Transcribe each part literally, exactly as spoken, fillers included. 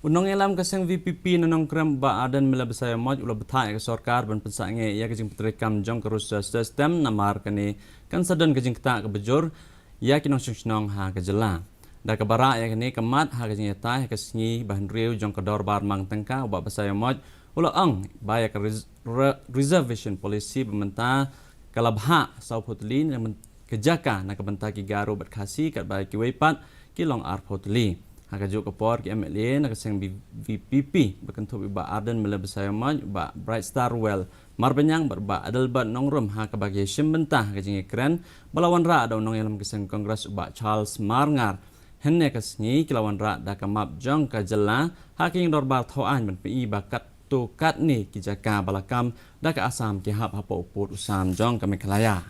U nongïalam ka seng VPP na Nongkrem, Bah Ardent Miller Basaiawmoit, u la bthah ïa ka sorkar ban pynsangeh ïa ka jingpyntreikam jong ka roster system, namar kane kan sa don ka jingktah kaba jur ïa ki nongshong shnong ha ka jylla. Da kaba rah ïa kane ka mat, ha ka jingïatai ha ka sngi ba hynriew jong ka dorbar mang tyngka, u Bah Basaiawmoit u la ong ba ïa ka res-, re-, reservation policy ba mynta ka la bhah sawphew tylli na ka jaka na ka bynta ki Garo bad Khasi, katba kiwei pat ki long arphew tylli. Ha kajuh ka por, ki MLA na ka seng VPP ba kynthup ïa u Bah Ardent Miller Basaiawmoit, u Bah Brightstarwell Marbaniang bad u Bah Adelbert Nongrum, ha kaba ki ïashim bynta ha ka jingïakren ba la wanrah da u nongïalam ka seng Congress, u Bah Charles Marngar. Hynne ka sngi ki la wanrah da ka map jong ka jylla ha ka jingdorbar thaw aiñ ban pyni ba katto katne ki jaka ba la kam da ka Assam ki hap hapoh u pud u sam jong ka Meghalaya.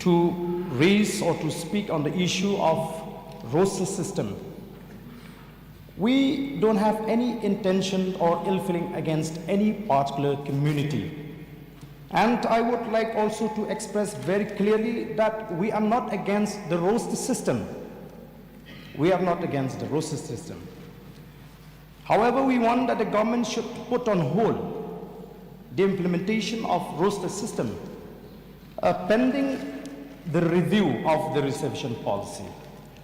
To raise or to speak on the issue of roster system. We don't have any intention or ill feeling against any particular community. And I would like also to express very clearly that we are not against the roster system. We are not against the roster system. However, we want that the government should put on hold the implementation of roster system, uh, pending the review of the reservation policy.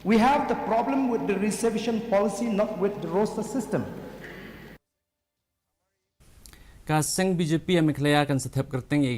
We have the problem with the reservation policy, not with the roster system. Ka seng BJP ha Meghalaya kan sa thep kyrteng ïa